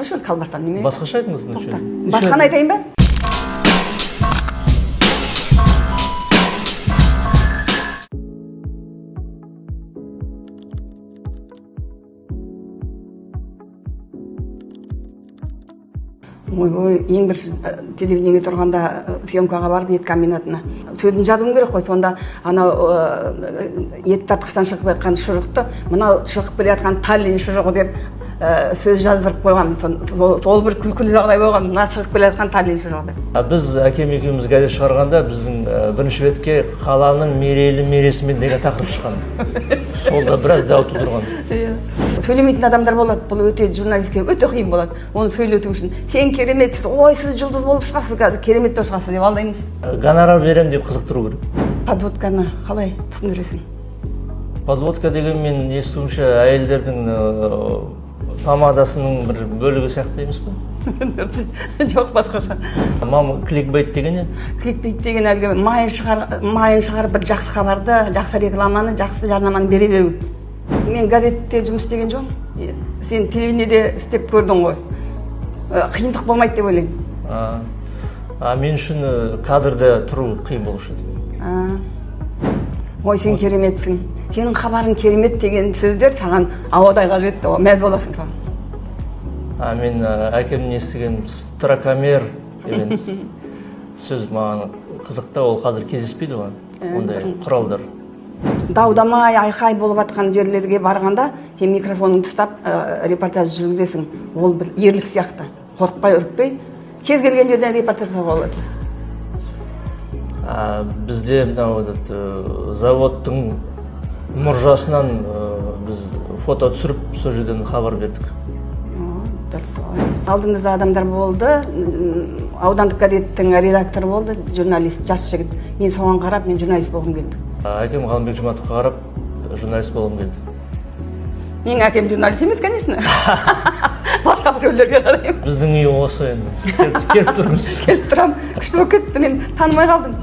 Қойшы енді, колбасаны неме. Басқаша айтыңыз. Тоқта. Неше? Басқаны айтайын ба? Ойбой, ең бірінші телевидениеге тұрғанда, съемкаға барып, ет комбинатына сөзін жазуым керек қой. Сонда анау ет тартқыштан шығып келе жатқан шұжықты «мынау шығып келе жатқан Таллин шұжығы» деп сөз жаздырып қойған. Сол бір күлкілі жағдай болған, мына шығып келе жатқан Таллин шұжығы деп. А біз әкем екеуміз газет шығарғанда, біздің бірінші бетке «Қаланың мерейлі мересімен» деген тақырып шыққан. Сол да біраз дау тудырған. Иә. Сөйлемейтін адамдар болады. Бұл өте, журналистке өте қиын болады оны сөйлету үшін. «Сен кереметсіз, ой, сіз жұлдыз болып шығасыз қазір, керемет болып шығасыз» деп алдаймыз. Гонорар беремін деп қызықтыру керек. Подводканы қалай түсіндіресің? Подводка деген, мен естуімше, әйелдердің помадасының бір бөлігі сияқты емес пе? Жоқ, басқаша. Мама, кликбейт деген не? Кликбейт деген әлгі майын шығарып, бір жақсы хабарды, жақсы рекламаны, жақсы жарнаманы бере беру. Мен газетте жұмыс істеген жоқпын. Сен телевидениеде істеп көрдің ғой. Қиындық болмайды деп ойлаймын. А мен үшін кадрда тұру қиын болушы еді. А. «Ой, сен кереметсің, сенің хабарың керемет» деген сөздер саған ауадай қажет, мәз боласың соған. А мен әкемнен естіген «строкомер» деген сөз маған қызық та. Ол қазір кездеспейді ғой ондай құралдар. Дау дамай, айқай болып жатқан жерлерге барғанда, сен микрофоныңды ұстап, репортаж жүргізесің. Ол бір ерлік сияқты. Қорықпай үрікпей кез келген жерден репортаж жасауға болады. А, бізде мынау этот заводтың мұржасынан біз фото түсіріп, сол жерден хабар бердік. О, дұрыс қой. Алдымызда адамдар болды, аудандық газеттің редакторы болды, журналист, жас жігіт. Мен соған қарап, мен журналист болғым келді. А, әкем Ғалымбек Жұматовқа қарап, журналист болғым келді. Менің әкем журналист емес, конечно, басқа біреулерге қараймын. Біздің үй осы енді, келіп тұрмыз. Келіп тұрамын. Күшті болып кетті, мен танымай қалдым.